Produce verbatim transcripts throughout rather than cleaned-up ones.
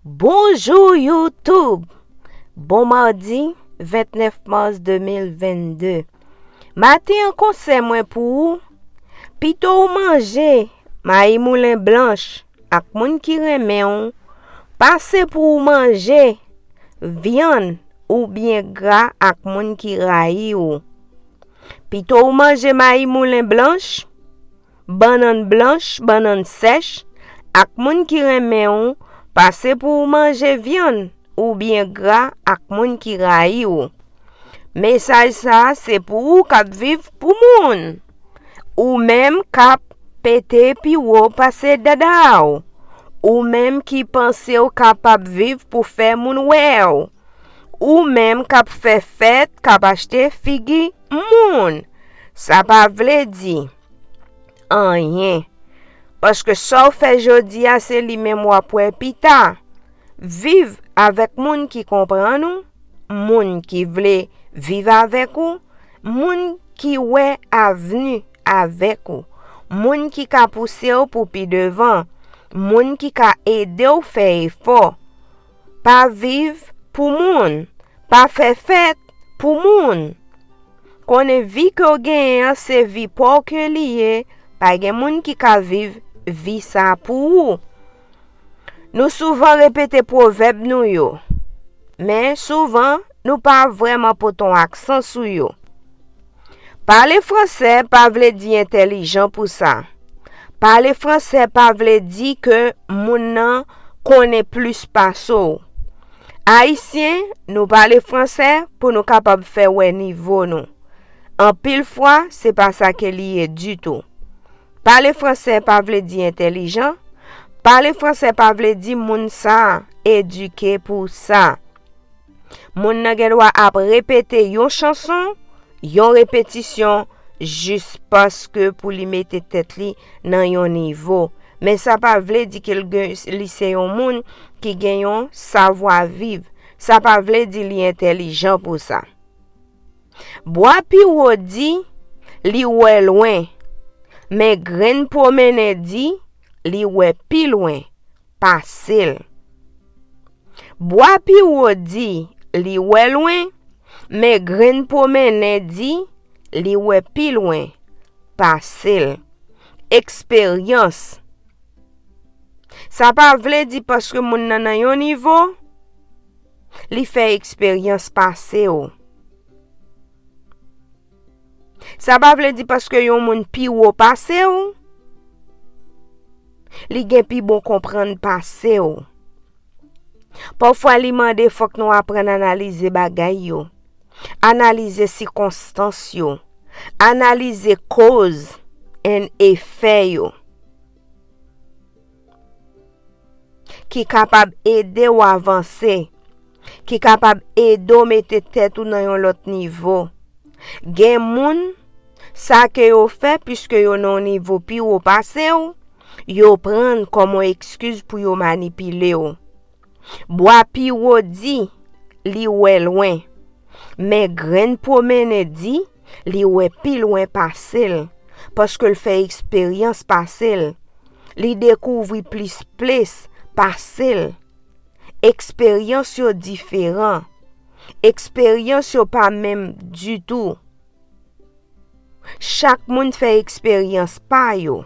Bonjou YouTube! Bon madi vennèf mas de mil vennde. Maten an konsèy mwen pou ou, pito w manje mayi moulen blanch ak moun ki renmen w, pase pou w manje vyann oubyen gra ak moun ki rayi w. Pito w manje mayi moulen blanch, bannann blanch, bannann sèch, ak moun ki renmen w, pase pou w manje vyann oubyen gra ak moun ki rayi w. Mesaj sa a se pou ou k ap viv pou moun. Ou menm k ap pete pi wo pase dada w. Ou menm ki panse w kapab viv pou fè moun wè w. Ou menm k ap fè fèt, k ap achte figi moun. Sa pa vle di anyen. Paske sa w fè jodi a, se li menm w ap wè pita. Viv avèk moun ki konprann ou, moun ki vle viv avèk ou, moun ki wè avni avèk ou, moun ki ka pouse w pou pi devan, moun ki ka ede w fè efò. Pa viv pou moun, pa fè fèt pou moun. Konnen vi ke w genyen an se vi pa w ke li ye, pa gen moun ki ka viv vi sa pou ou. Nou souvan repete pwovèb nou yo, men souvan nou pa vrèman pote yon aksan sou yo. Pale fransè pa vle di entèlijan pou sa. Pale fransè pa vle di ke moun nan konnen plis pase w. Ayisyen, nou pale fransè pou nou kapab fè wè nivo nou. Anpil fwa, se pa sa ke li ye ditou. Pale fransè pa vle di entèlijan. Pale fransè pa vle di moun sa a edike pou sa. Moun nan gen dwa ap repete yon chanson, yon repetisyon, jis paske pou li mete tèt li nan yon nivo. Men sa pa vle di ke l gen, li se yon moun ki gen yon savwa viv. Sa pa vle di li entèlijan pou sa. Bwa pi wo di li wè lwen, men grenn pwomennen di li wè pi lwen pase l. Bwa pi wo di li wè lwen, men grenn pwomennen di li wè pi lwen pase l. Eksperyans. Sa pa vle di paske moun nan nan yon nivo, li fè eksperyans pase w. Sa pa vle di paske yon moun pi wo pase w, li gen pi bon konprann pase w. Pafwa, li mande fòk nou aprann analize bagay yo, analize sikonstans yo, analize koz and efè yo, ki kapab ede w avanse, ki kapab ede w mete tèt ou nan yon lòt nivo. Gen moun, sa ke yo fè, piske yo nan yon nivo pi wo pase w, yo pran l kòm yon ekskiz pou yo manipile w. Bwa pi wo di li wè lwen, men grenn pwomennen di li wè pi lwen pase l, paske l fè eksperyans pase l. Li dekouvri plis plis pase l. Eksperyans yo diferan. Eksperyans yo pa menm ditou. Chak moun fè eksperyans pa yo.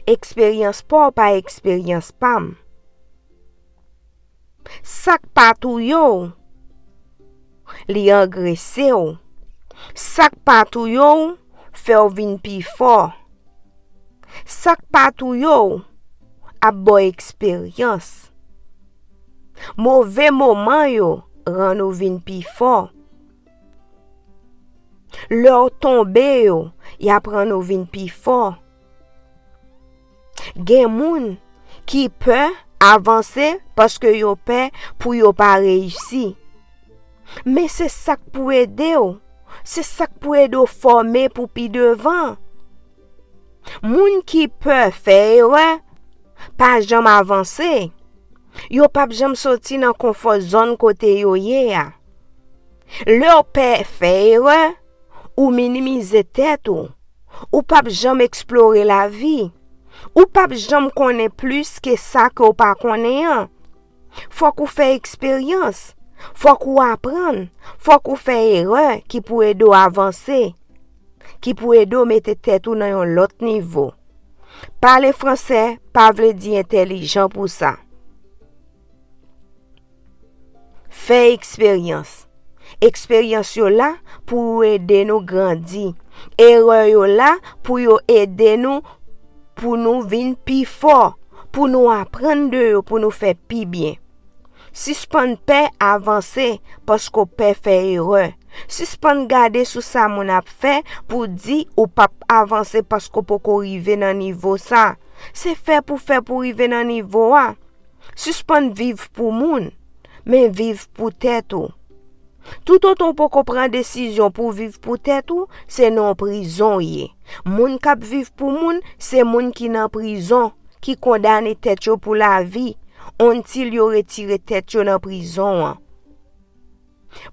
Eksperyans pa w pa eksperyans pa m. Sa k pa touye w, li agrese w. Sa k pa touye w, fè w vin pi fò. Sa k pa touye w, ap ba w eksperyans. Move moman yo rann ou vin pi fò. Lè w tonbe yo, y ap rann ou vin pi fò. Gen moun ki pè avanse paske yo pè pou yo pa reyisi. Men se sa k pou ede w. Se sa k pou ede w fòme pou pi devan. Moun ki pè fè erè pa janm avanse. Yo p ap janm soti nan konfò zòn kote yo ye a. Lè w pè fè erè, ou minimize tèt ou. Ou p ap janm eksplore lavi. Ou p ap janm konnen plis ke sa ke w pa konnen an. Fòk ou fè eksperyans. Fòk ou aprann. Fòk ou fè erè ki pou ede w avanse, ki pou ede w mete tèt ou nan yon lòt nivo. Pale fransè pa vle di entèlijan pou sa. Fè eksperyans. Eksperyans yo la pou yo ede nou grandi. Erè yo la pou yo ede nou, pou nou vin pi fò, pou nou aprann de yo, pou nou fè pi byen. Sispann pè avanse paske w pè fè erè. Sispann gade sou sa moun ap fè pou di ou p ap avanse paske w poko rive nan nivo sa. Se fè pou fè pou rive nan nivo a. Sispann viv pou moun, men viv pou tèt ou. Toutotan w poko pran desizyon pou w viv pou tèt ou, se nan yon prizon w ye. Moun k ap viv pou moun, se moun ki nan prizon, ki kondane tèt yo pou lavi, until yo retire tèt yo nan prizon an.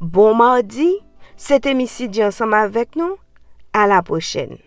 Bon madi, se te Missy G ansanm avèk nou. A la pwochèn.